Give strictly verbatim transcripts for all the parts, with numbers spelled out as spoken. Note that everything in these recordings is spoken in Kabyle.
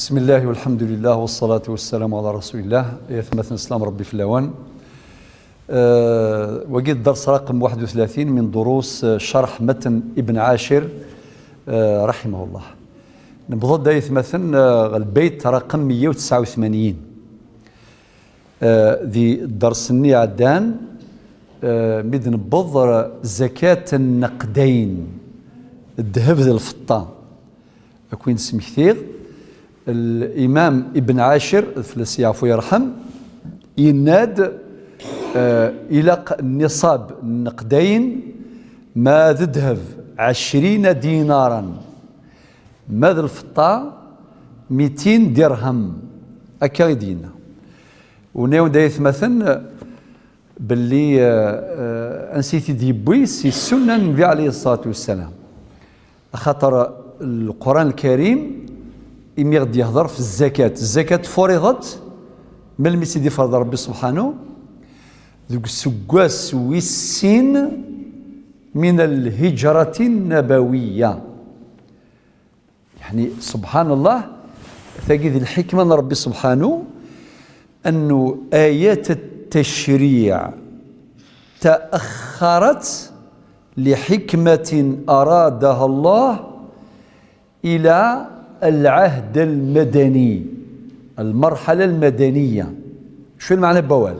بسم الله والحمد لله والصلاة والسلام على رسول الله. Ay atmaten, slam Rebbi fell-awen. Euh, wagi d dders raqem waḥed u tlatin min durus, euh, ccerḥ matn Ibn Ɛacir, euh, raḥimahullah. Newweḍ-d, ay atmaten, euh, ɣer lbeyt raqem meyya u tesɛa u tmanyin. Euh, di dders-nni iɛeddan, euh, mi d-newweḍ ɣer zakat n-neqdayn, ddheb d lfeṭṭa. Ad ken-id-smektiɣ, Limam Ibn Ɛacir, ad fell-as yeɛfu yerḥem, yenna-d, eh, ilaq nniṣab n-neqdayn, ma d ddheb ɛecrin dinaran, ma d lfeṭṭa mitin dirhem. Akka i d-yenna. Wen-awen-d, ay atmaten, belli, eh, eh, ansi i t-id-yewwi si ssunna n Nnbi ɛalayhi ṣṣalatu wassalam. Axaṭer Lquran Lkarim, imi ɣ-d-yehder f zzakat, zzakat furiḍet, melmi i tt-id-ifreḍ Rebbi subḥanu? Deg useggas wis sin min lhijrati nnabawiya. Yeɛni, subḥan Llah, tagi d lḥikma n Rebbi subḥanu, أن آيات التشريع تأخرت لحكمة أرادها الله إلى العهد المدني، المرحلة المدنية. شو المعنى بوال؟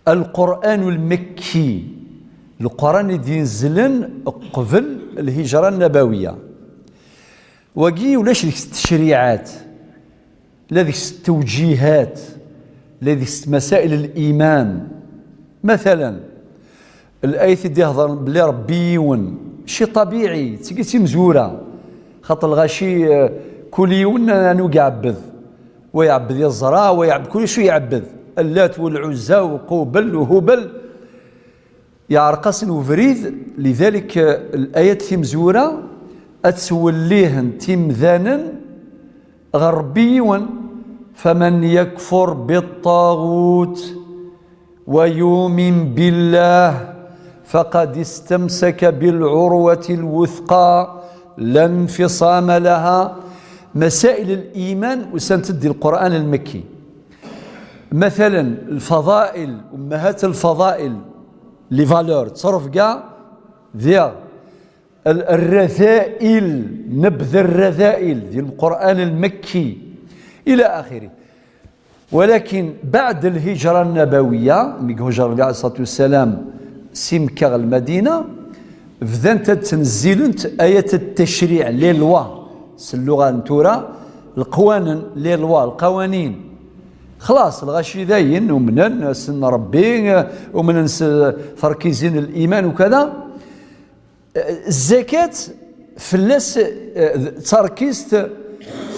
القرآن المكي، Lquran i d-inezlen qbel lhijra nnabawiya. Wagi ulac deg-s ttecriɛat, la deg-s ttewǧihat, la deg-s masail l-iman. Matalan, layat i d-iheḍren belli Rebbi yiwen, ci ṭabiɛi, d tigi d timezwura. Xaṭer lɣaci, eh, kul yiwen anu iɛebbed. Wa iɛebbed iẓra, wa iɛebbed, kul acu iɛebbed. Llat u Lɛuzza u Qubel u Hubel. Yeɛreq-asen ubrid, lidalik, eh, layat timezwura ad ttwellihent imdanen ɣer Rebbi yiwen. فمن يكفر بالطاغوت ويؤمن بالله فقد استمسك بالعروة الوثقى لا انفصام لها. Masail l-iman usant-d di Lquran Lmekki. Matalan, lfaḍail, ummahat lfaḍail, les valeurs, ttṛebga diɣ الرذائل, نبذ الرذائل, di Lquran Lmekki, إلى آخره. Walakin, beɛd lhijra nnabawiya, mi ihujer Nnbi ɛalayhi ṣṣalatu wassalam si Mekka ɣer Lmadina, bdant ad ttnezzilent ayat ttecṛiɛ, les lois, s lluɣa n tura, leqwanen, les lois, lqawanin. Xlaṣ, lɣaci dayen umnen s Rebbi, umnen s terkizin n liman ukada. Zzakat fell-as, eh, d tarkizt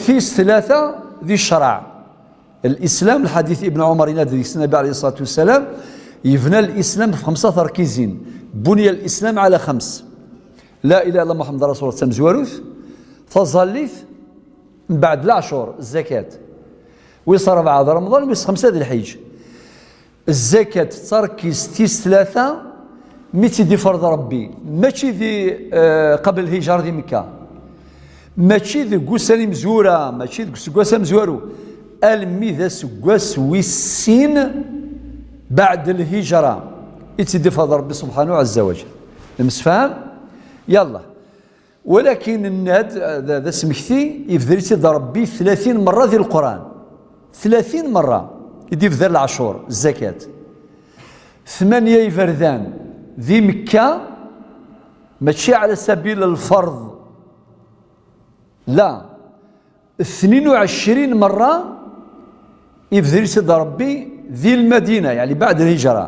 tis tlata di ccreɛ. Lislam, lḥadit Ibn Ɛumar yenna-d deg-s Nnbi ɛalayhi ṣṣalatu wassalam, yebna lislam ɣef xemsa terkizin. بني الإسلام على خمس. La ilaha illallah Muḥemmed Rasul Llah d tamezwarut, taẓallit, mbeɛd leɛcur, zzakat. Wis ṛebɛa d Remḍan, wis xemsa d lḥiǧ. Zzakat d tarkizt tis tlata mi tt-id-ifreḍ Rebbi, mačči di, eh, qabel lhijra di Mekka, mačči deg ussan imezwura, mačči deg useggas amezwaru, almi d aseggas wis sin beɛd lhijra i tt-id-ifreḍ Rebbi subḥanahu ɛazza wa jal. Nemsefham? Yallah. Walakin nenna-d, d, d asmekti, yebder-itt-id Rebbi tlatin merra di Leqran. Tlatin merra i d-yebder leɛcur, zzakat. Tmanya iberdan di Mekka, mačči ɛla sabil lferḍ. La. Tnin u ɛecrin merra yebder-itt-id Rebbi di Lmadina, yeɛni beɛd lhijra.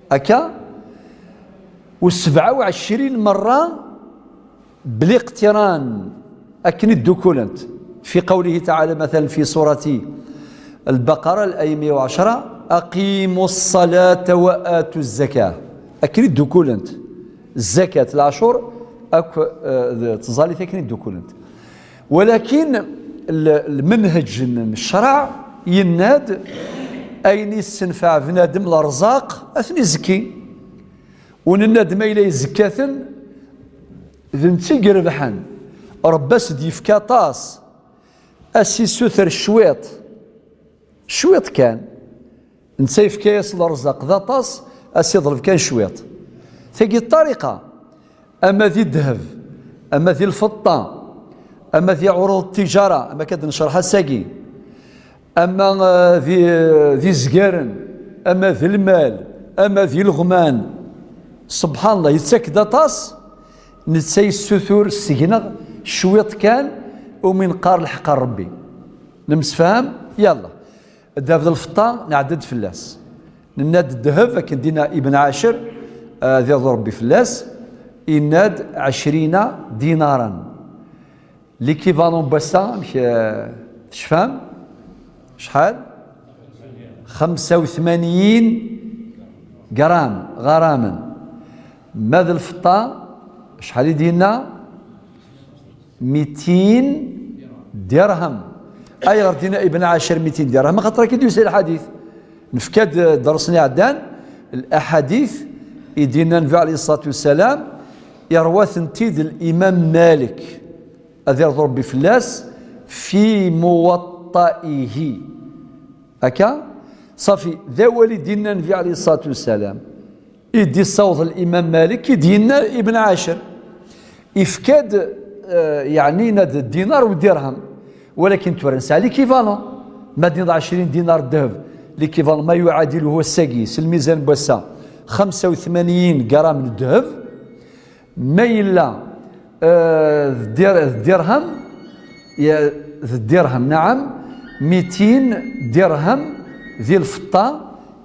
Akka, u sebɛa u ɛecrin merra biliqtiran, akken i ddukulent. Fi qawlihi taɛala, matalan, fi surati Lbaqara, laya meyya u ɛecra, aqimu ṣṣalata wa atu zzaka. Akken i ddukulent. Zzakat, leɛcur, akk, eh, d tẓallit akken i ddukulent. Walakin l-, lmenhej n ccreɛ yenna-d ayen yessenfeɛ bnadem, lerẓaq, ad ten-izekki. U nenna-d ma yella yezekka-ten, d netta i irebḥen. Rebbi as-d-yefka aṭas. A s-issuter cwiṭ, cwiṭ kan. Netta yefka-yas lerzaq d aṭas, a s-iḍleb kan cwiṭ. Tagi ṭṭariqa, ama di ddheb, ama di lfeṭṭa, ama di ɛuruḍ tijara, ama akka d-necreḥ ass-agi, ama, eh, di, d izgaren, ama d lmal, ama d ileɣman. Subḥan Allah, yettak-d aṭas, netta yessutur seg-neɣ cwiṭ kan, umi neqqar lḥeqq a Ṛebbi. Nemsefham? Yalla. Ddheb d lfeṭṭa, nɛedda-d fell-as. Nenna-d ddheb, akken d-yenna Ibn Ɛacir, eh, ad irḍu Ṛebbi fell-as, yenna-d ɛecrin dinaran. L'équivalent n wass-a, amek, eh, tecfam? Acḥal? Xemsa u tmanyin gram, ɣaramen. Ma d lfeṭṭa, acḥal i d-yenna? Mitin dirham. Ayɣer d-yenna Ibn Ɛacir mitin dirham? Axaṭer akka i d-yusa lḥadit. Nefka-d ders-nni iɛeddan, laḥadit i d-yenna Nnbi ɛalayhi ṣṣalatu wassalam, iṛwa-tent-id Limam Malik, ad irḍu Ṛebbi fell-as, fi Muwaṭṭa'ihi. Akka? Ṣafi, d awal i d-yenna Nnbi ɛalayhi ṣṣalatu wassalam, i d-issaweḍ Limam Malik, i d-yenna Ibn Ɛacir. Ifka-d, eh, yeɛni, yenna-d dinar u dirham, walakin tura nesɛa l'équivalent. Ma d-yenna ɛecrin dinar ddheb, l'équivalent, ma yuɛadiluhu ass-agi, s lmizan n wass-a, xemsa u tmanyin gram n ddheb, ma yella, eh, d dir-, d dirham, ya-, d dirham, naɛam, mitin dirham di lfeṭṭa,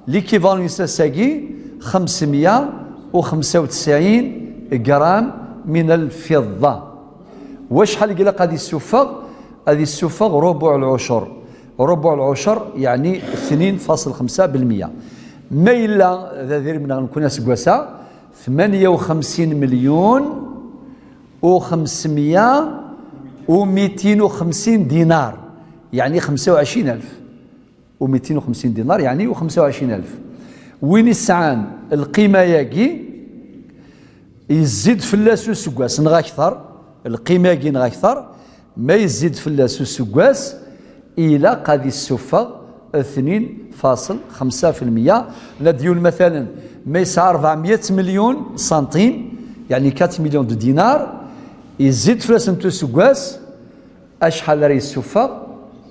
l'équivalent-is ass-agi, xemsemya u xemsa u tesɛin gram min lfiḍa. Wacḥal i ilaq ad isuffeɣ? Ad isuffeɣ rubuɛ lɛucur. Rubuɛ lɛucur, yeɛni tnin faṣel xemsa belmya. Ma yella d adrim-nneɣ nekkni aseggas-a, tmanya u xemsin milyun u xemsemya u mitin u xemsin dinar, yeɛni xemsa u ɛecrin alef. U mitin u xemsin dinar, yeɛni u xemsa u ɛecrin alef. Win isɛan lqima-yagi, yezzi-d fell-as useggas neɣ akter, lqima-yagi neɣ akter, ma yezzi-d fell-as useggas, ilaq ad isuffeɣ tnin faṣel xemsa belmya. Nadi-d yiwen, matalen, ma yesɛa ṛebɛemya milyun santim, yeɛni quatre millions de dinars, yezzi-d fell-asent useggas, acḥal ara yessuffeɣ?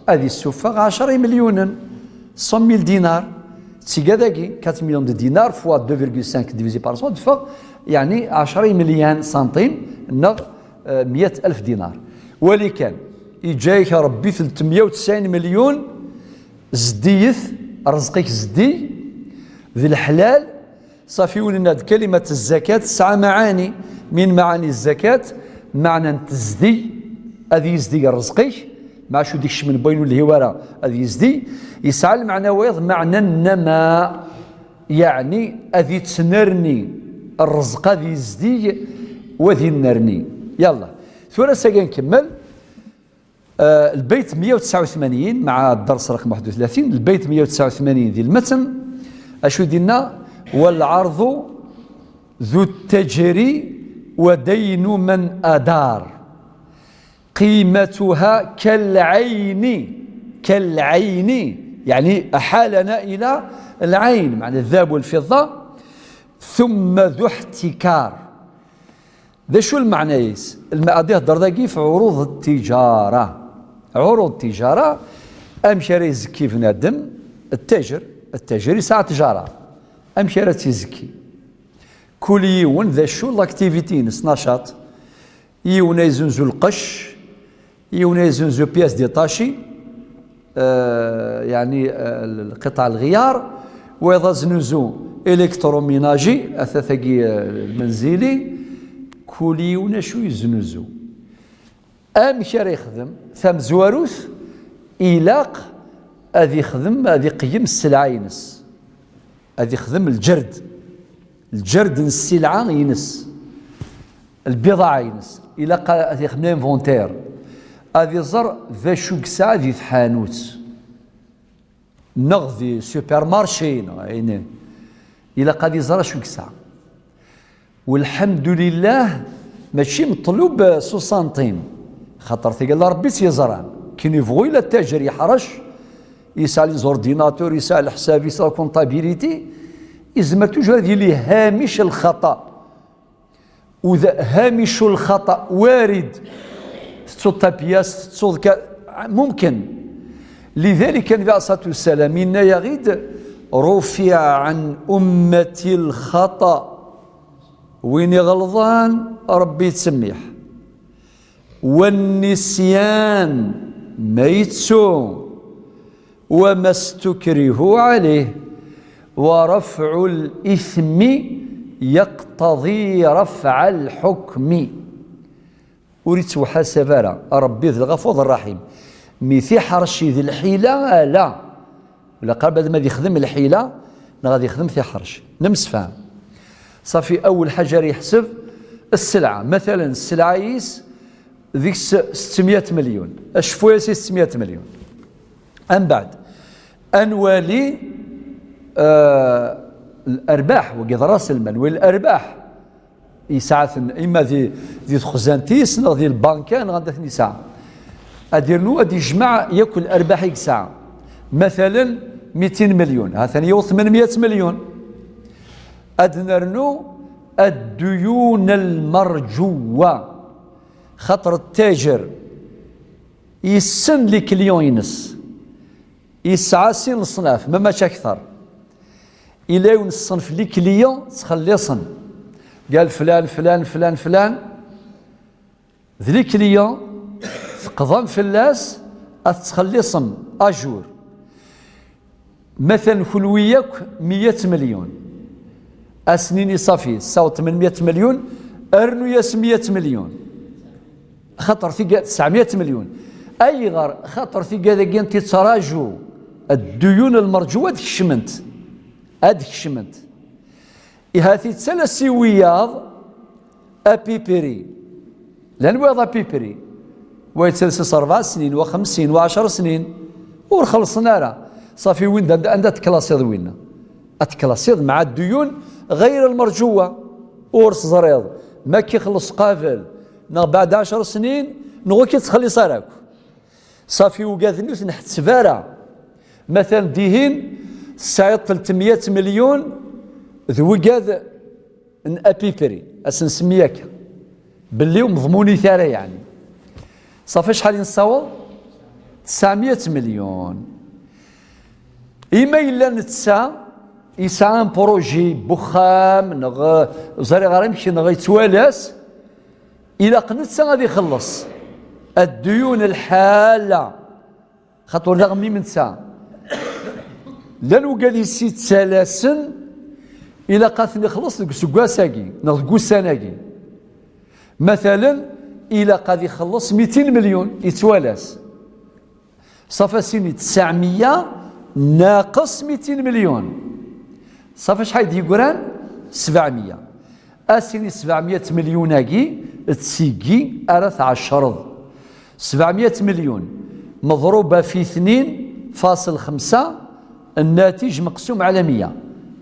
Ad yessuffeɣ ɛecra imelyunen, cent mille dinars. D tigad-agi, quatre millions de dinars fois deux virgule cinq divisé par cent, d-teffeɣ, yeɛni ɛecra imelyan santim, neɣ, eh, meyya alef dinar. Wali kan, yeǧǧa-yak Ṛebbi tletmya u tesɛin milyun, zeddiget, ṛṛezq-ik zeddig, d leḥlal. Ṣafi, wi nenna-d kalimat zzakat tesɛa maɛani. Min maɛani zzakat, meɛna n tezdeg, ad yezdig ṛṛezq-ik, maɛac ur d-ikecmen n wayen ur lhiw ara, ad yezdig. Yesɛa lmeɛna wayeḍ, meɛna nnama, yeɛni ad yettnerni ṛṛezq, ad yezdig, u ad yennerni. Yalla, tura s-agi nkemmel. Eh, lbayt meyya u tesɛa u tmanyin, مع الدرس رقم واحد وثلاثين, lbayt meyya u tesɛa u tmanyin di lmetn, acu i d-yenna? والعرض ذو التجر ودين من أدار قيمتها كالعين، كالعين، يعني أحالنا إلى العين، معنى الذهب والفضة، ثم ذو احتكار. D acu lmeɛna-is? Lme-, ad ihedder dagi ɣef ɛuruḍ ttijara. Ɛuruḍ ttijara, amek ara izekki bnadem? Ttajer, ttajer yesɛa ttjara. Amek ara tt-izekki? Kul yiwen d acu l'activité-ines, nacaṭ. Yiwen a yezzenzu lqecc, yiwen a yezzenzu pièces détachées, eh, yeɛni, eh, lqiṭeɛ lɣiyar, wayeḍ aznuzu électroménager, ata tagi, eh, lmenzili, kul yiwen acu yeznuzu. Amek ara yexdem? Tamezwarut, ilaq ad yexdem, ad iqeyyem sselɛa-ines, ad yexdem lǧerd, lǧerd n ssilɛa-ines. Lbiḍaɛa-ines. Ilaq ad yexdem l'inventaire. Ad iẓer d acu i yesɛa di tḥanut, neɣ di supermarché, neɣ ayen. Ilaq ad iẓer acu i yesɛa. Welḥemdulillah, mačči meṭlub s usantim, xaṭer tagi d Ṛebbi i tt-yeẓran. Akken yebɣu ila ttajer yeḥrec, yesɛa les ordinateurs, yesɛa leḥsab, yesɛa la comptabilité, yezmer toujours ad yili hamic lxaṭa. U d hamic lxaṭa warid, tettuḍ tapyast, tettuḍ ka, mumkin. Lidalik, Nnbi alayhi ṣṣalatu wassalam yenna-yaɣ-id: "Rufiɛ an ummati lxaṭa." Win iɣelḍen, Ṛebbi yettsemmiḥ. "Wannisyan", ma yettu, "wama stukrihu ɛalayh, wa rafɛu l-ithmi yaqtaḍi rafɛa l-ḥukmi." Ur ittwaḥasab ara, Ṛebbi d Lɣafur d Ṛṛaḥim. Mi tiḥerci d lḥila, ala. Ula qrib ad ma ad yexdem lḥila, neɣ ad yexdem tiḥerci. Nemsefham. Ṣafi, awel ḥaǧa ara yeḥseb sselɛa. Matalen, sselɛa-is deg-s settemya milyun. Acfu-as i settemya milyun. Ambeɛd, ad nwali, eh, lerbaḥ, wagi d ras lmal, nwali lerbaḥ. Yesɛa-ten ima di, di texzant-is, neɣ di lbanka, neɣ anda ten-yesɛa. Ad irnu, ad yejmeɛ yakk lerbaḥ i yesɛa. Matalen, mitin milyun, ha-t-an yiweḍ tmenmya milyun. Ad nernu adduyun lmerǧuwa. Xaṭer ttajer yessen les clients-ines. Yesɛa sin leṣnaf, ma mačči akter. Ila yiwen ṣṣenf les clients ttxelliṣen. Qal flan, flan, flan, flan. D les clients, teqḍam fell-as, ad tettxelliṣem ajour. Matan kunwi yakk meyya milyun. Ad s-nini ṣafi, tsaweḍ tmenmya milyun, rnu-yas meyya milyun. Xaṭer tiga tesɛemya milyun. Ayɣer? Xaṭer tiga dagi n tittraǧu, dduyun lmerǧu ad kecment. Ad kecment. Iha tittalas i wiyaḍ apipiri. Llan wiyaḍ apipiri. Wa yettalas-as rebɛa snin, wa xems snin, wa ɛecṛa snin. Ur xellṣen ara. Ṣafi, win d anda, anda tklasiḍ winna? Ad tklasiḍ mɛa dduyun ɣayr lmerǧuwa. Ur teẓriḍ ma k-ixelleṣ qabel neɣ beɛd ɛecṛa snin, neɣ ur k-ittxelliṣ ara akk. Ṣafi, ugad-nni ur t-nḥetteb ara. Matan dihin tesɛiḍ tletmya milyun d wigad n apipri, ad s-nsemmi akka, belli ur meḍmunit ara, yeɛni. Ṣafi, acḥal i nessaweḍ? Tesɛemya milyun. Ima yella netta yesɛa un projet n uxxam, neɣ ẓriɣ ara amek, neɣ yettwalas, ilaq netta ad ixelleṣ adduyun lḥala, xaṭer d aɣmim netta. Llan wigad i s-yettalasen, ilaq ad ten-ixelleṣ deg useggas-agi, neɣ deg ussan-agi. Matalen, ilaq ad ixelleṣ mitin milyun, yettwalas. Ṣafi, ad s-nini tesɛemya naqes mitin milyun. Ṣafi, acḥal i d-yeggran? Sebɛemya. Ad s-nini sebɛemya milyun-agi d tigi ara tɛecreḍ. Sebɛemya milyun meḍruba fi tnin faṣel xemsa, nnatij meqsum ɛla meyya,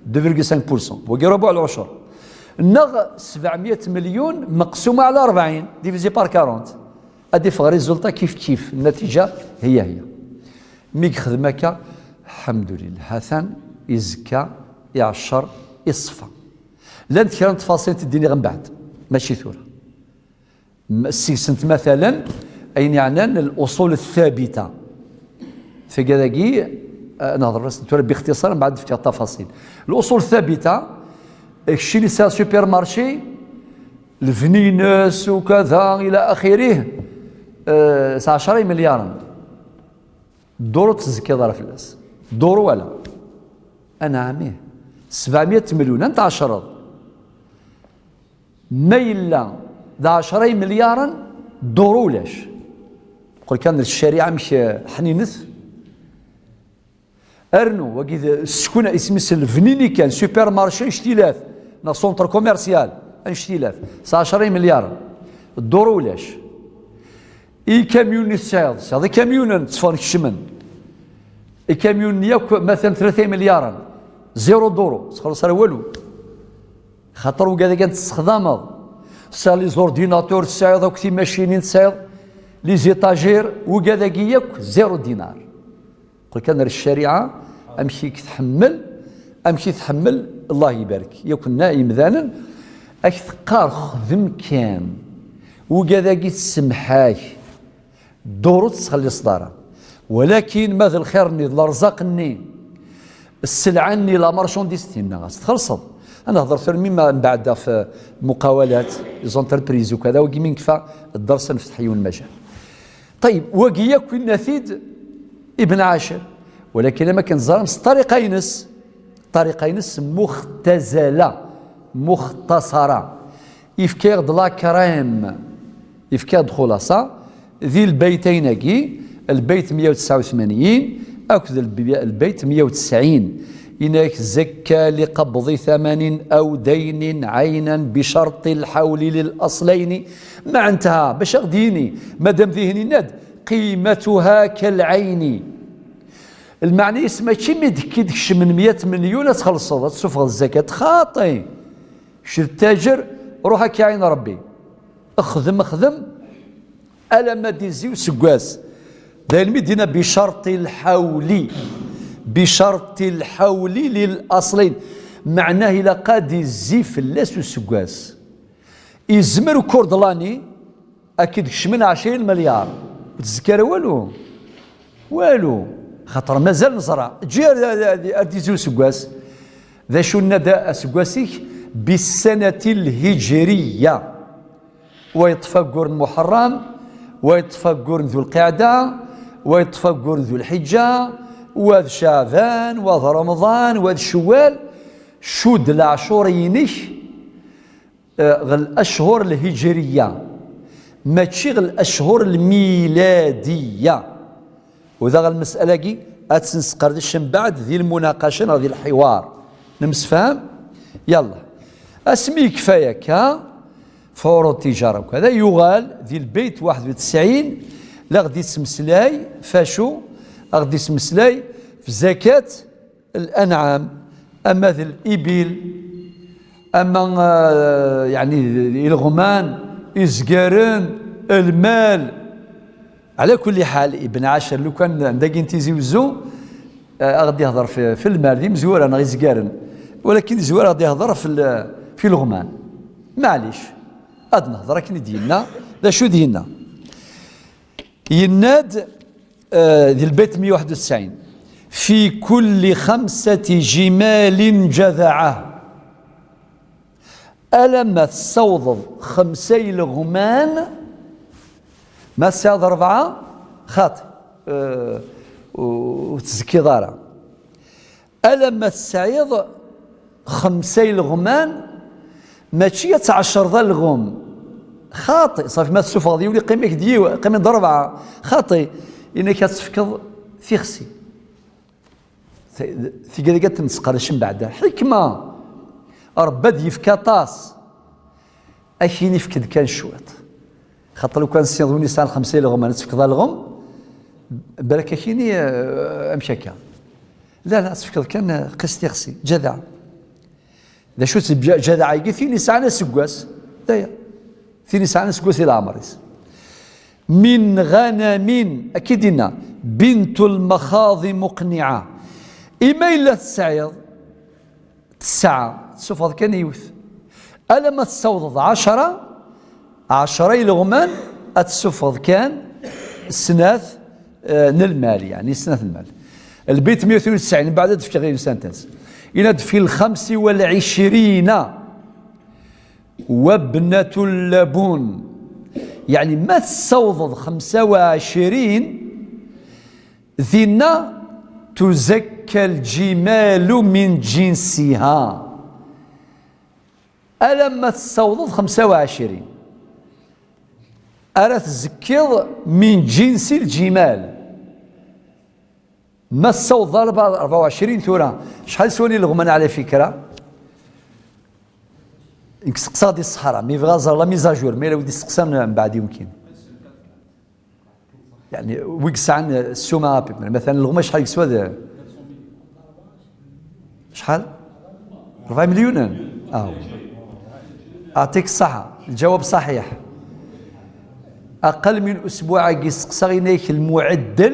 deux virgule cinq pour cent. Wagi rubuɛ lɛucur. Neɣ sebɛemya milyun meqsum ɛla rebɛin, divisé par quarante. Ad d-iffeɣ résultat kif kif, nnatija hiya hiya. Mi yexdem akka, lḥemdulillah, ha-t-an izekka, iɛeccer, iṣfa. Llant kra n tfaṣil n ddin iɣ mbeɛd, mačči tura. M-, seg-sent, matalan, ayen yeɛnan al-usul thabita. Tagi dagi, eh, nehḍer fell-as tura bixtiṣar, mbeɛd fkiɣ tafaṣil. Al-usul thabita, kečč i yesɛa supermarché, levni-ines ukada ila axirih, eh, s ɛecra imelyaren. Dduru ur tettẓekkiḍ ara fell-as. Dduru wala. Anɛam, ih. Sebɛemya milyun, anta tɛecreḍ? Ma yella d ɛecra imelyaren, dduru ulac. Qqel kan d ccariɛa amek, eh, ḥninet. Rnu, wagi d ssken, isem-is levni-nni kan, supermarché, annect-ilat, neɣ centre commercial, annect-ilat, s ɛecra imelyaren, dduru ulac. Ikamyunen i tesɛiḍ, tesɛiḍ ikamyunen tteffɣen kecmen. Ikamyunen yakk, matan tlata imelyaren, zéro dduru, ur txelleṣ ara walu. Xaṭer wigad-agi ad tessexdameḍ. Tesɛiḍ les ordinateurs, tesɛiḍ akk timacinin, tesɛiḍ. Les étagères, wigad-agi yakk zéro dinar. Qel kan ar ccariɛa, amek i k-tḥemmel, amek i tḥemmel, Allah ibarek. Yakk nna imdanen, ak teqqar xdem kan. Wigad-agi tsemmeḥ-ak, dduru ur tettxelliṣeḍ ara. Walakin ma d lxir-nni, d lerẓaq-nni, sselɛa-nni, la marchandise, tinna ɣas txellṣeḍ. Ad nehder tura mi ma mbeɛd ɣef muqawalat, les entreprises ukada, wagi mi nekfa dders ad nefteḥ yiwen lmajal. Ṭayeb, wagi yakk inna-t-id Ibn Ɛacir, walakin am akken teẓram s ṭṭariqa-ines, ṭṭariqa-ines muxtazala, muxtasara. Yefka-yaɣ-d la crème, yefka-yaɣ-d xulaṣa di lbayt-ayen-agi, lbayt meyya u tesɛa u tmanyin akked lbi- lbayt meyya u tesɛin. Yenna-ak: "Zakka li qabḍi thamanin aw daynin ɛaynan bi carṭi lḥawli lil aṣlayni." Meɛnetha, bac a ɣ-d-yini, madam dihin yenna-d: "Qimatuha kal ɛayni." Lmeɛna-is mačči mi d-, ki d-kecmen meyya tmenyun ad txellṣeḍ, ad tessufɣeḍ zzakat. Xaṭi! Kečč d ttajer, ruḥ akka ɛin Rebbi. Xdem, xdem, alamma d-izzi useggas. D ayen mi d-yenna: "Bicarṭi lḥawli." "Bicarṭi lḥawli lil aṣlin." Meɛnah ilaq ad izzi fell-as useggas. Izmer ukurdlani ad k-id-kecmen ɛecrin melyaṛ, ur tzekki ara walu. Walu. Xaṭer mazal neẓra. Eǧǧ ar, ar, ar, ar d-izzi useggas. D acu nna-d aseggas-ik? Bissanati lhijriya. Wa yeṭṭef aggur n Muḥerram, wa yeṭṭef aggur n Dulqiɛda, wa yeṭṭef aggur n Dulḥiǧǧa, wa d Caɛban, wa d Remḍan, wa d Cewwal. Cudd leɛcur-inek, eh, ɣer lachur lhijriya, mačči ɣer lachur lmiladiya. U daɣ lmesala-agi ad tt-nesqerdec mbeɛd di lmunaqaca neɣ di lḥiwar. Nemsefham? Yallah. Asmi yekfa yakka, f ɛuruḍ tijara ukada, yuɣal di lbeyt waḥed u tesɛin, la ɣ-d-yettmeslay f acu? A ɣ-d-yettmeslay f zakat, الأنعام، ama d libil, ama, eh, yeɛni, ileɣman, izgaren, lmal. Ɛla kulli ḥal, Ibn Ɛacir, lukan dagi n Tizi Wezzu, eh, a ɣ-d-ihḍer f, f lmal, d imezwura neɣ izgaren, walakin izwar a ɣ-d-ihḍer f l, f ileɣman. Maɛlic, ad nehḍer akken i d-yenna, d acu i d-yenna. Yenna-d, eh, di lbeyt meyya u waḥed u tesɛin: "Fi kulli xamsati jimalin jadaɛa." Alamma tessawḍeḍ xemsa ileɣman, ma tesɛiḍ rebɛa, xaṭi, eh, ur, ur tzekkiḍ ara. Alamma tesɛiḍ xemsa ileɣman, mačči ad tɛecreḍ alɣem. Xaṭi, ṣafi, ma tessufɣeḍ yiwen, iqqim-ak-d yiwen, qqimen-d rebɛa. Xaṭi, inek ad tefkeḍ tixsi. Ti-, tigad-agi ad ten-nesqerdec mbeɛd. Ḥikma! Rebbi ad yefk aṭas. Akini efk-d kan cwiṭ. Xaṭer lukan tessineḍ win yesɛan xemsa ileɣman, ad tefkeḍ alɣem, balak akini, eh, amek akka? La, la, ad tefkeḍ kan, eh, qis tixsi, jadaɛ. D acu-tt jadaɛ-agi? Tin yesɛan aseggas, d aya. Tin yesɛan aseggas di leɛmer-is. Min ɣanamin, akka i d-inna, bintu lmaxaḍi muqniɛa. Ima yella tesɛiḍ, tesɛa, tessufɣeḍ kan yiwet. Alamma tessawḍeḍ ɛecra, ɛecra ileɣman, ad tessufɣeḍ kan snat, eh, n lmal, yeɛni snat n lmal. Lbeyt meyya u tnin u tesɛin, mbeɛd ad d-fkeɣ yiwen sentence. Yenna-d: "Fi lxamsi wal ɛicrina wa bnatu labun." Yeɛni ma tessawḍeḍ xemsa u ɛecrin, dinna tuzakka lǧimalu min jinsiha. Alamma tessawḍeḍ xemsa u ɛecrin, ara tzekkiḍ min jinsi lǧimal. Ma tessawḍeḍ rebɛa u ɛecrin tura, acḥal swan ileɣman ɛla fikra? Nekk seqsaɣ di ṣṣeḥra, mi bɣiɣ ad ẓreɣ la mise à jour, ma yella wid isteqsan mbeɛd yumkin. Yeɛni, wi yesɛan ssuma à peu près. Matalan, lɣum acḥal yeswa d acḥal? Rebɛa imelyunen? Aw. Aɛṭik ṣṣaḥa. Lǧawab ṣaḥiḥ. أقل من أسبوع-agi steqsaɣ, yenna-yak المعدل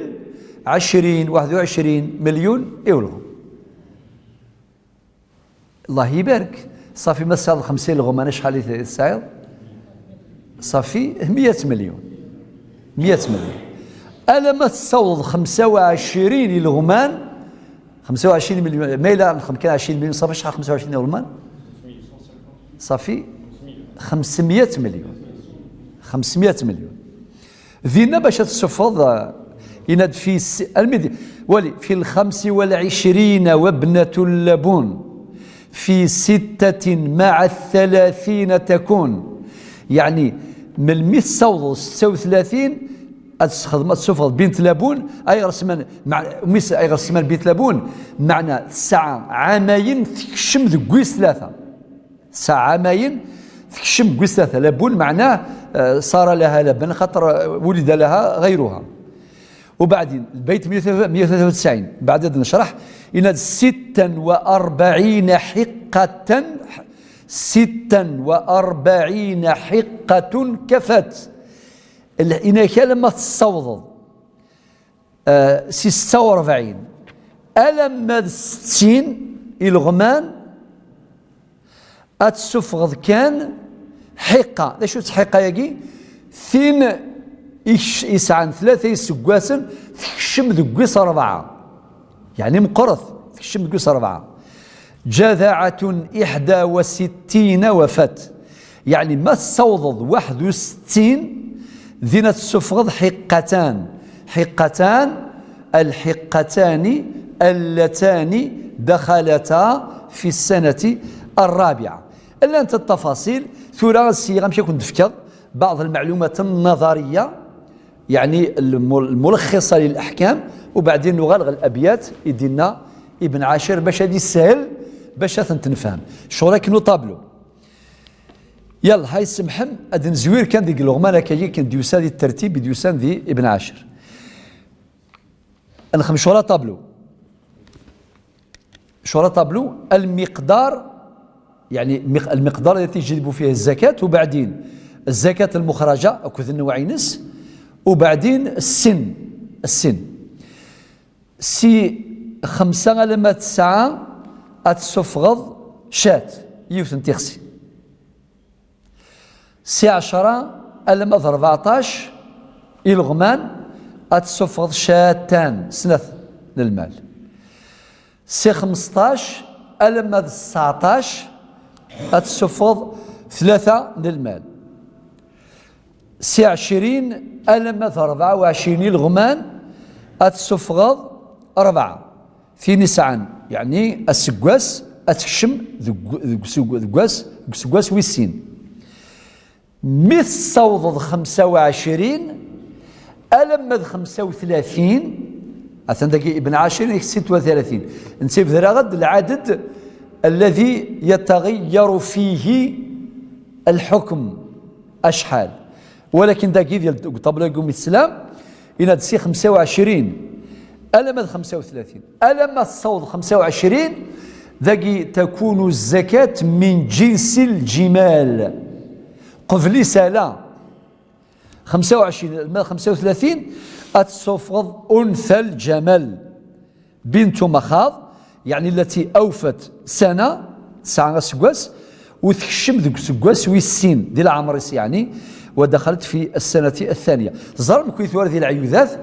عشرين, واحد وعشرين مليون i ulɣem. الله يبارك. صافي, ma tesɛiḍ خمسين n ileɣman, acḥal i tesɛiḍ? صافي, مية مليون. مية مليون. Alamma tessawḍeḍ خمسة وعشرين n ileɣman, خمسة وعشرين مليون, ma yella nxeddem kan عشرين مليون, صافي, شحال خمسة وعشرين n ileɣman? صافي, خمسمية مليون. خمسمية مليون. Dinna bac ad tessufɣeḍ, eh, yenna-d في س-, almi d-, wali, في الخمس والعشرين وابنة اللبون في ستة مع الثلاثين تكون. يعني, melmi tessawḍeḍ ستة وثلاثين, ad tessexdem, ad tessufɣeḍ بنت لبون, ayɣer semman, مع-, mmi-s, ayɣer semman بنت لبون? Meɛna tesɛa ɛamayen, tekcem deg wis tlata. Tesɛa ɛamayen, tekcem deg wis tlata. لبون معناه, eh, صار لها لبن, خاطر, eh, ولد لها غيرها. وبعدين البيت مية وثلاثة وتسعين, بعد ad necreḥ, yenna-d ستا وأربعين حقة, ستا وأربعين حقة كفت. Yenna-yak alamma tessawḍeḍ, eh, si ستة وأربعين alamma d settin n ileɣman, ad tessufɣeḍ kan حقة. D acu-tt الحقة-agi? Tin i-, yesɛan tlata iseggasen, tekcem deg wis rebɛa. يعني meqqret, tekcem deg wis rebɛa. جذعة إحدى وستين وفت. يعني, ma tessawḍeḍ واحد وستين, din ad tessufɣeḍ حقتان. حقتان, الحقتان اللتان دخلتا في السنة الرابعة. Llant التفاصيل, tura ad ssiɣ amek ad kent-d-fkeɣ بعض المعلومات النظرية, يعني الم-, الملخصة للأحكام, وبعدين نغال غير الأبيات i d-yenna Ibn Ɛacir bac ad yeshel bac ad tent-nefhem. Ccɣel akken uṭablu. Yalla, ha isemḥem, ad nezwir kan deg ileɣman akka-yi kan d-yusan di tertib i d-yusan di Ibn Ɛacir. Ad nexdem ccɣel aṭablu. Ccɣel aṭablu, المقدار, يعني مق-, المقدار الذي تجب فيه الزكاة, وبعدين الزكاة المخرجة, akked nnewɛ-ines, وبعدين السن, السن. Si xemsa alamma d tesɛa ad tessufɣeḍ cat, yiwet n tixsi. Si ɛecra alamma d rbeɛṭac ileɣman ad tessufɣeḍ catan, snat n lmal. Si xmesṭac alamma d sseɛṭac ad tessufɣeḍ tlata n lmal. Si ɛecrin alamma d rebɛa u ɛecrin ileɣman ad tessufɣeḍ rebɛa. Tin isɛan, yeɛni aseggas, ad tekcem deg, deg, deg useggas, deg useggas wis sin. Mi tessawḍeḍ xemsa u ɛecrin alamma d xemsa u tlatin, atan dagi Ibn Ɛacir, deg sitta u tlatin, netta yebder-aɣ-d العدد الذي يتغير فيه الحكم, acḥal. Walakin dagi, di, deg uṭablu-agi umi teslam, yenna-d si xemsa u ɛecrin alamma d xemsa u tlatin. Alamma tessaweḍ xemsa u ɛecrin, dagi تكون الزكاة من جنس الجمال. Qbel isala, xemsa u ɛecrin alamma d xemsa u tlatin, ad tessufɣeḍ أنثى الجمل. بنت مخاض، يعني التي أوفت سنة, tesɛa aseggas, u tekcem deg useggas wis sin, di leɛmer-is, يعني, ودخلت في السنة الثانية. Teẓram, kwi tura di leɛyudat,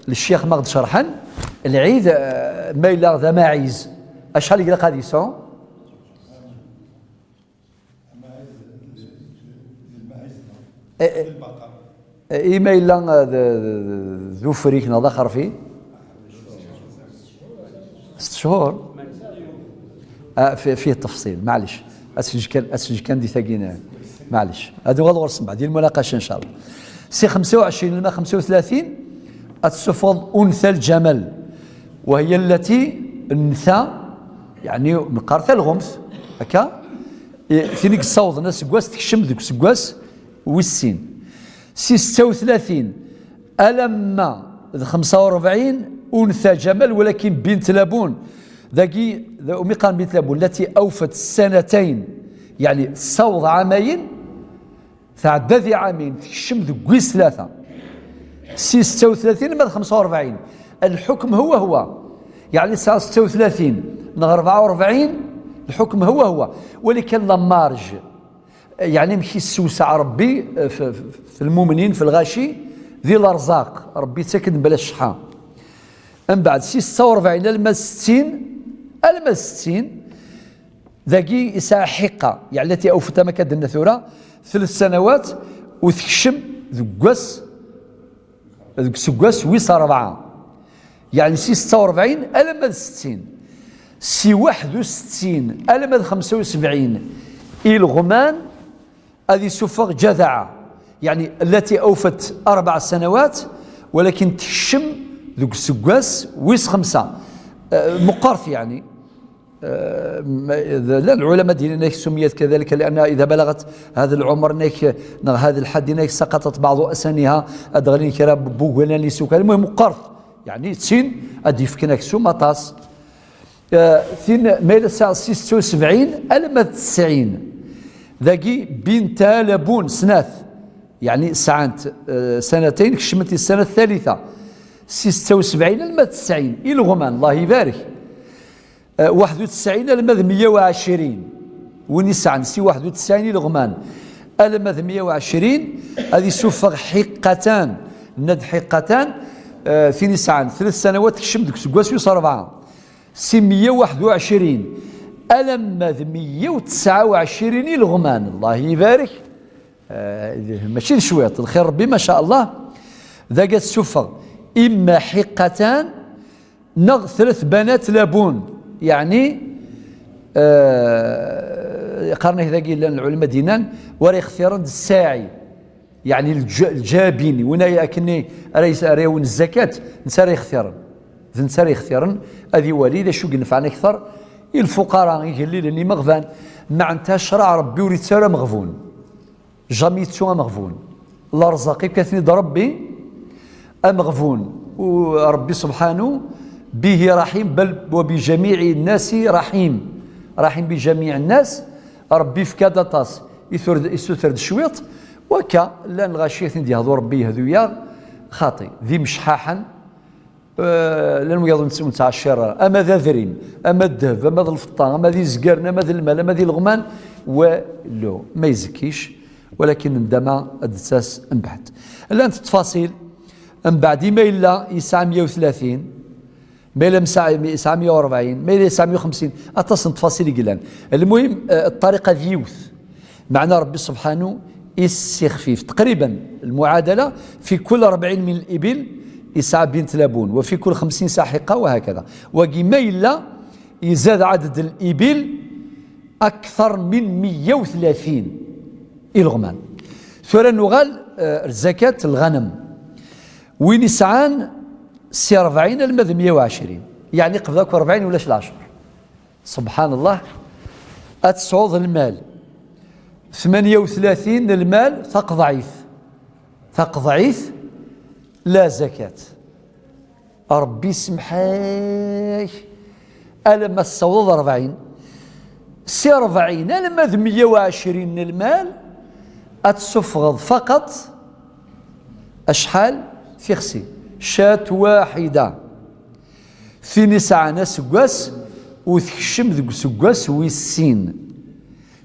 ccix ma ɣ-d-cerḥen, lɛid, eh, ma yella d amaɛiz, acḥal i ilaq ad yesɛu? Eh, eh, eh, i ma yella, eh, d, d, d, d ufrik neɣ d axerfi? Sett cchur. Ah, fi-, fih tafṣil, maɛlic. Ad teǧǧ kan, ad teǧǧ kan di tagi, n-, maɛlic. Ad uɣal ɣur-s mbeɛd, di lmunaqaca, ncallah. Si xemsa u ɛecrin alamma xemsa u tlatin, ad tessufɣeḍ أنثى الجمل، وهي التي, nnta, yeɛni, neqqar talɣumt, akka? I, tin i yessawḍen aseggas, tekcem deg useggas wis sin. Si setta u tlatin alamma d xemsa u rebɛin, أنثى جمل, walakin بنت لبون. Dagi, d, umi qqaren بنت لبون, التي أوفت سنتين, yeɛni tessaweḍ ɛamayen, Tɛedda di ɛamin, tekcem deg wis tlata. Si setta u tlatin ma d xemsa u rebɛin. Lḥukm huwa huwa. Yeɛni tesɛa setta u tlatin neɣ rebɛa u rebɛin, lḥukm huwa huwa. Wali kan la marge. Yeɛni amek i yessewseɛ Rebbi, eh, f, f, f lmumnin, f lɣaci, di lerzaq. Rebbi yettak-d mebla cceḥḥa. Mbeɛd, si setta u rebɛin alma d settin, alma d settin, dagi yesɛa ḥiqqa, yeɛni التي أوفت أما كدنا ثورة ثلاث سنوات وتكشم deg wass, deg useggas wis rebɛa. Yeɛni si setta u rebɛin alma d settin. Si waḥed u settin alma d xemsa u sebɛin ileɣman ad isuffeɣ جذعة. يعني التي أوفت أربع سنوات ولكن تكشم deg useggas wis xemsa. Eh, meqqert يعني. Eh, ma, llan lɛulama d-yennan-ak سميت كذلك لأن إذا بلغت هذا العمر ناك، neɣ هذا الحد ناك سقطت بعض أسنانها, ad d-ɣlin kra n wuglan n isukan. المهم meqqert. يعني d tin ad d-yefken aksum aṭas. Eh, tin ma yella tesɛa si setta u sebɛin alma d tesɛin. Dagi بنتا لبون snat. يعني sɛant, eh, سنتين, kecment i السنة الثالثة. Si setta u sebɛin alma d tesɛin ileɣman, الله يبارك. Eh, waḥed u tesɛin alma d meyya u ɛecrin. Win yesɛan si waḥed u tesɛin ileɣman alma d meyya u ɛecrin, ad isuffeɣ ḥiqqatan. Nenna-d ḥiqqatan, eh, tin yesɛan ثلاث سنوات tekcem deg useggas wis rebɛa. Si meyya u waḥed u ɛecrin alamma d meyya u tesɛa u ɛecrin ileɣman, الله يبارك. Eh, mačči d cwiṭ, lxir Rebbi, ما شاء الله. Dagi ad tsuffeɣ imma ḥiqqatan neɣ ثلاث بنات لبون. يعني, eh, qqaren-ak dagi llan lɛulama d-yennan, wara yextiren d ssaɛi. يعني lǧ-, lǧabin, win ay akken ara yis-, ara yawin zzakat, netta ara yextiren. D netta ara yextiren, ad iwali d acu i yenfɛen akter i lfuqara, igellilen, imeɣban. Meɛna ccṛeɛ Rebbi ur yettu ara ameɣbun. Jamais yettu ameɣbun. Lerzaq yefka-ten-id Rebbi, ameɣbun. U Rebbi subḥanu به رحيم, بل وبجميع الناس رحيم. رحيم بجميع الناس. Rebbi yefka-d aṭas, itur-, isuter-d cwiṭ, wakka, llan lɣaci i ten-id-yehdu Rebbi yehdu-yaɣ, xaṭi, d imecḥaḥen, eh, llan wiyaḍ ur nettɛaccir ara, ama d adrim, ama d ddheb, ama d lfeṭṭa, ama d izgaren, ama d lmal, ama d ileɣman, walu, ma yezkic, walakin ndama ad d-tas mbeɛd. Llant ttfaṣil, mbeɛd ima yella yesɛa meyya u tlatin, ma yella yesɛa meyya u rebɛin, ma yella yesɛa meyya u xemsin, aṭas n ttfaṣil i yellan. Lmuhim, eh, ṭṭariqa d yiwet. Meɛna Rebbi subḥanu yessixfif. تقريبا المعادلة في كل أربعين من الإبل يسعى بنت لبون، وفي كل خمسين يسعى حقة، وهكذا. Wagi ma yella izad ɛaded الإبل أكثر من meyya u tlatin ileɣman. Tura nuɣal, eh, ar zakat lɣanem. Win yesɛan si rebɛin alma d meyya u ɛecrin, yeɛni qbel akk rebɛin ulac leɛcer. Subḥan Allah, ad tesɛuḍ lmal, tmanya u tlatin n lmal taqeḍɛit, taqeḍɛit la zakat. Rebbi yesmeḥ-ak alamma tessawḍeḍ rebɛin. Si rebɛin alamma d meyya u ɛecrin n lmal, ad tessufɣeḍ faqat acḥal? Tixsi, chat waḥida. Tin isɛan aseggas u tekcem deg useggas wis sin.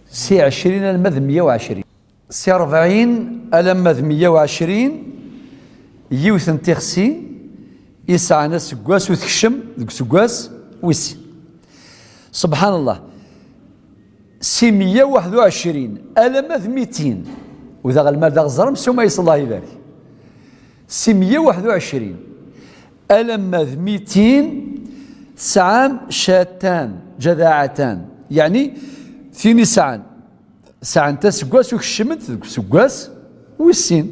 Si ɛecrin alma d meyya u ɛecrin. Si rebɛin alamma d meyya u ɛecrin, yiwet n tixsi isɛan aseggas u tekcem deg useggas wis sin. Subḥan Allah. Si meyya u waḥed u ɛecrin alamma d mitin. U daɣ lmal d aɣeẓrem, suma yesla ibarek. Si meyya u waḥed u ɛecrin alamma d mitin tesɛam catan, jadaɛatan. Yeɛni, tin isɛan, sɛant aseggas u kecment deg useggas wis sin.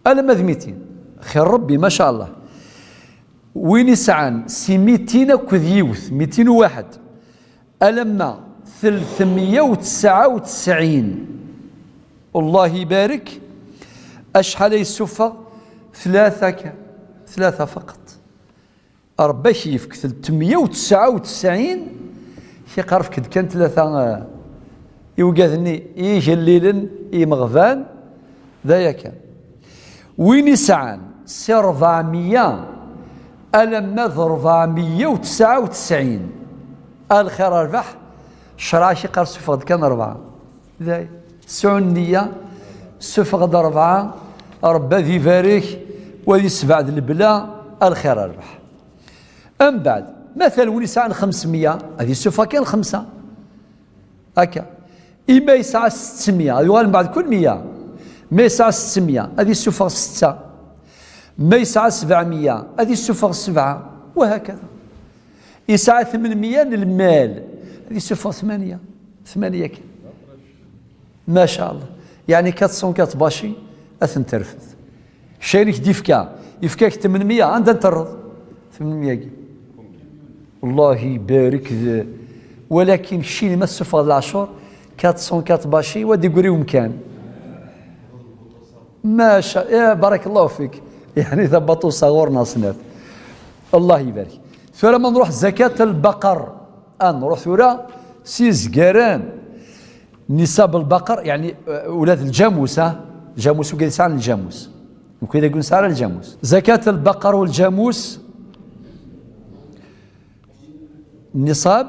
Alamma d mitin. Xir Rebbi, ma sha Allah. Win isɛan si mitin akked yiwet, mitin u waḥed, alamma tletmeyya u tesɛa u tesɛin. Allah ibarek. Acḥal ay yessufeɣ? Tlata kan. Tlata faqat. Rebbi ak yefk tletmeyya u tesɛa u tesɛin, iqerref-k-d kan tlata, eh, iwgaden-nni, igellilen, imeɣban, D aya kan. Win isɛan si ṛebɛemya alamma d ṛebɛemya u tesɛa u tesɛin, a lxir a rrbeḥ, ccṛeɛ ak-iqqar sufeɣ-d kan ṛebɛa. D aya. Sɛu nniya, sufeɣ-d ṛebɛa, Ṛebbi ad ibarek, wa ad isebɛed lebla, a lxir a rrbeḥ. Mbeɛd, matal win isɛan xemsemya, ad issufeɣ kan xemsa. Akka. Ima yesɛa settemya, ad yuɣal mbeɛd kul mya. Ma yesɛa settemya, ad issufeɣ setta. Ma yesɛa sebɛemya, ad issufeɣ sebɛa. Wahakada. Yesɛa tmenmya n lmal, ad issufeɣ tmanya. Tmanya kan. Maca Allah. Yeɛni quatre cent quatre baci, ad ten-terfed. Kečč ayen i k-d-ifka, yefka-k tmenmya, anda n-terreḍ? Tmenmya-agi. Allah ibarek d-, walakin keččini ma tessufɣeḍ leɛcur, quatre cent quatre baci, wa d-igri umkan. Maca, eh, barakallahu fik. Yeɛni tabaṭusa ɣur-neɣ snat. Allah ibarek. Tura ma nruḥ zakat lbaqer. A nruḥ tura s izgaren. Nisab lbaqer, yeɛni, eh, ula d lǧamus, ha? Lǧamus, wigad yesɛan lǧamus. Nekk d agun sɛa lǧamus. Zakat lbaqer u lǧamus, nisab,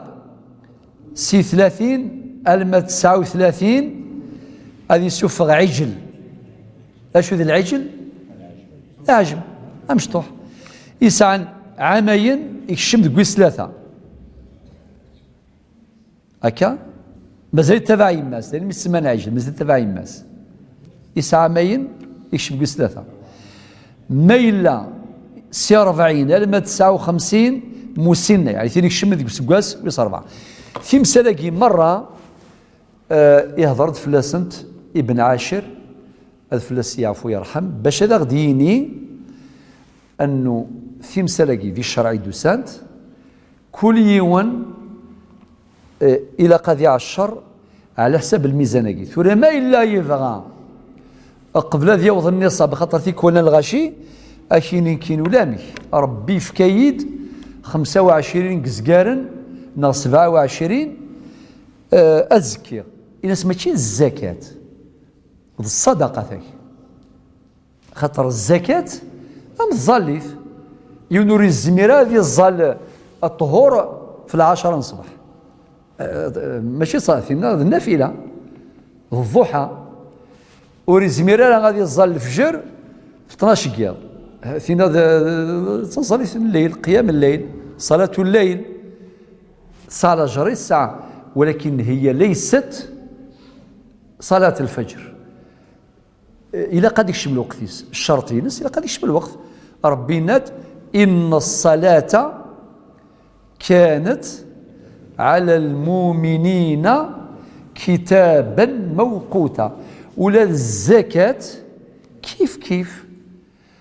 si tlatin alma d tesɛa u tlatin, ad issufeɣ ɛijel. D acu d lɛijel? D aɛjem, amecṭuḥ. Yesɛan ɛamayen, ikcem deg wis tlata. Akka? Mazal yettabaɛ yemma-s, d ayen mi tsemma lɛijel, mazal yettabaɛ yemma-s. Yesɛa ɛamayen, ikcem deg wis tlata. Ma yella si rebɛin alma d tesɛa u xemsin musinna, yeɛni tin ikecmen deg useggas wis rebɛa. Timsal-agi merra, eh, ihder-d fell-asent Ibn Ɛacir, ad fell-as yeɛfu yerḥem, bac ad aɣ-d-yini annu timsal-agi di ccreɛ i d-usant, kul yiwen, eh, ilaq ad iɛeccer ɛla ḥsab lmizan-agi. Tura ma yella yebɣa, qbel ad yaweḍ nniṣab, xaṭer tikwal n lɣaci, ad k-yini nekkin ulamek. Ṛebbi yefka-yi-d xemsa u ɛecrin n yezgaren neɣ sebɛa u ɛecrin, eh, ad zkiɣ. Ini-as mačči d zzakat, d ṣṣadaqa-tak. Xaṭer zzakat am tẓallit. Yiwen ur yezmir ara ad iẓẓal ṭṭhur f lɛecṛa n ṣṣbeḥ. Eh, mačči ṣ-, tinna d nnafila, d ḍḍuḥa. Ur yezmir ara ad iẓẓal lefjer f tnac n yiḍ. Tinna d, d, d taẓallit n lleyl, qiyam lleyl, ṣalatu lleyl. Tesɛa lajr i tesɛa, walakin hiya laysat ṣalat lfajr. Ilaq ad ikcem lweqt-is. Ccerṭ-ines, ilaq ad ikcem lweqt. Ṛebbi yenna-d, إن الصلاة كانت على المؤمنين كتابا موقوتا. Ula d zzakat, kif kif.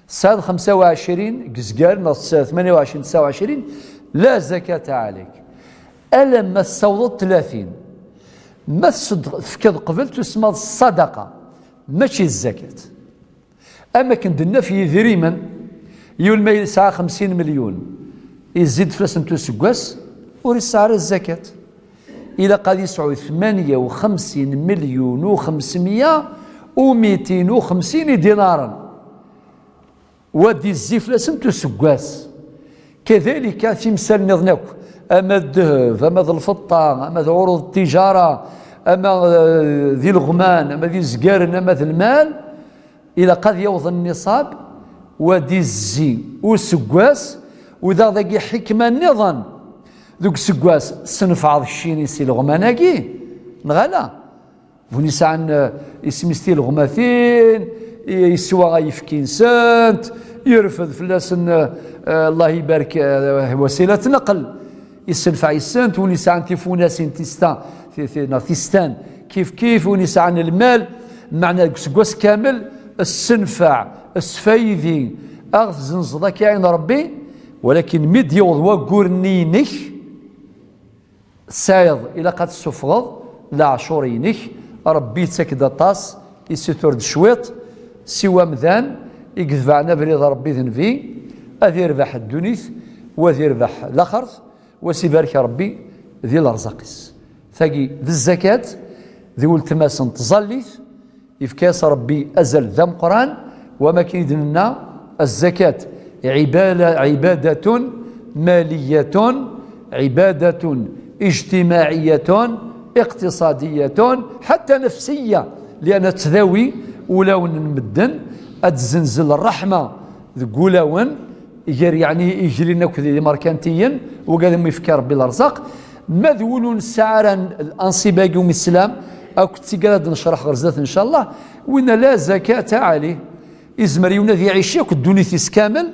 Tesɛiḍ xemsa u ɛecrin deg yezgaren neɣ tmanya u ɛecrin, tesɛa u ɛecrin, لا زكاة عليك. Alamma tessawḍeḍ tlatin. Ma tṣeddq-, tefkiḍ qbel, tusemmaḍ ṣṣadaqa, mačči d zzakat. Am akken d-naf yidrimen, yiwen ma yesɛa xemsin milyun, izzi-d fell-asen useggas, ur yesɛi ara zzakat. Ilaq ad yesɛu tmanya u xemsin milyun u xemsemya u mitin u xemsin idinaren. Wa d-izzi fell-asen useggas. Kadalika timsal nniḍen akk, ama d ddheb, ama d lfeṭṭa, ama d ɛuruḍ ttijara, ama, eh, d ileɣman, ama d izgaren, ama d lmal, ilaq ad yaweḍ nniṣab, wa d-izzi useggas, u daɣ dagi ḥikma nniḍen deg useggas, tesnefɛeḍ keččini si leɣman-agi, neɣ ala? Win yesɛan, eh, isem-is tileɣmatin, i-, yeswa ayefki-nsent, yerfed fell-asen, eh, eh, Allah ibarek, eh, wasilat naql, yessenfeɛ yes-sent, win yesɛan tifunasin, tista, ti-, ti-, neɣ tistan, kif kif, win yesɛan lmal, meɛna deg useggas kamel, ssenfeɛ, sfaydi, ad ɣ-tzenzeḍ akka i Ṛebbi, walakin mi d-yaweḍ waggur-nni-inek, tesɛiḍ, ilaq ad tessufɣeḍ leɛcur-inek. Ṛebbi yettak-d aṭas, yessutur-d cwiṭ, siwa amdan i yetebɛen abrid n Ṛebbi d Nnbi, ad irbeḥ ddunit, u ad irbeḥ laxert, u ad s-ibarek Ṛebbi di lerẓaq-is. Tagi d zzakat, d weltma-s n tẓallit, Yefka-yas Ṛebbi azal d ameqqran, wama akken i d-nenna, azzakat ɛibala- ɛibadatun maliyatun, ɛibadatun ijtimaɛiyatun, iqtiṣadiyatun, ḥatta nafsiya, liana tettdawi ulawen n medden, ad tezzenzel ṛṛeḥma deg ulawen, gar, yeɛni, igellilen akked imerkantiyen, wigad umi yefka Ṛebbi lerẓaq. Ma d win ur nesɛi ara anṣib-agi umislam, akked tigad ad necreḥ ɣer zdat, ncallah, winna la zakata ɛalayh. Izmer yiwen ad iɛic akk ddunit-is kamel,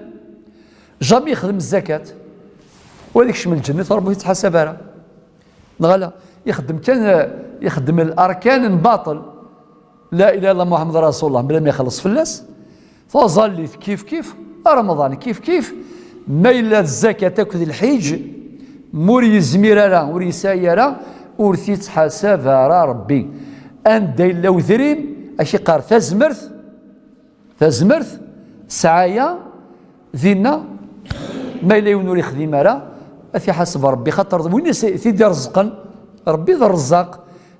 jamais yexdem zzakat, u ad ikcem lǧennet, Ṛebbi ur yettḥasab ara. Neɣ ala, ixeddem kan, ixeddem larkan n baṭel. La ilaha illallah Muḥemmed Rasulullah, bla ma ixelleṣ fell-as. Taẓallit kif kif, Remḍan kif kif. Ma yella d zzakat akked lḥiǧ, ma ur yezmir ara, ur yesɛi ara, ur t-ittḥasab ara Ṛebbi. Anda yella udrim, ak-iqqar tazmert, tazmert, ssɛaya, dinna, ma yella yiwen ur yexdim ara, ad t-iḥaseb Ṛebbi, xaṭer d win i s-, t-id-ireẓqen, Ṛebbi d Ṛezzaq.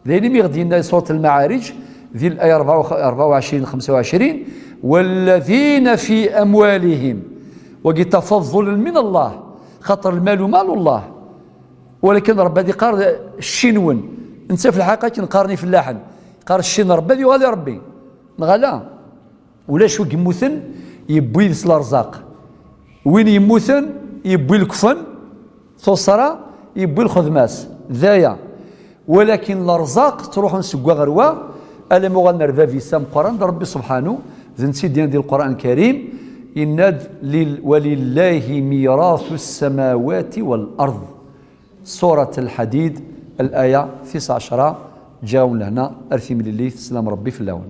D ayen imi ɣ-d-yenna di Surat Lmaɛarij, di laya rebɛa u ɛecrin, xemsa u ɛecrin, والذين في أموالهم, wagi tafaḍḍulen min Allah, xaṭer lmal u mal Allah. Walakin Ṛebbi ad iqqar cci-nwen, netta fi lḥaqiqa akken qqaren ifellaḥen, qqar cci n Ṛebbi ad yuɣal i Ṛebbi, neɣ ala? Ulac wi yemmuten yewwi-d s lerẓaq. Win yemmuten yewwi lekfen, tuṣra, yewwi lxedma-s. D aya. Walakin lerẓaq ttruḥun seg wa ɣer wa, alamma uɣalen ar bab-is ameqqran d Ṛebbi subḥanu, d netta i d-yennan di Lqur'an Lkarim, yenna-d, lil-, ولله ميراث السماوات والأرض. Surat Lḥadid, laya tis ɛecra. Ǧǧiɣ-awen lehna ar timlilit, sslam Ṛebbi fell-awen.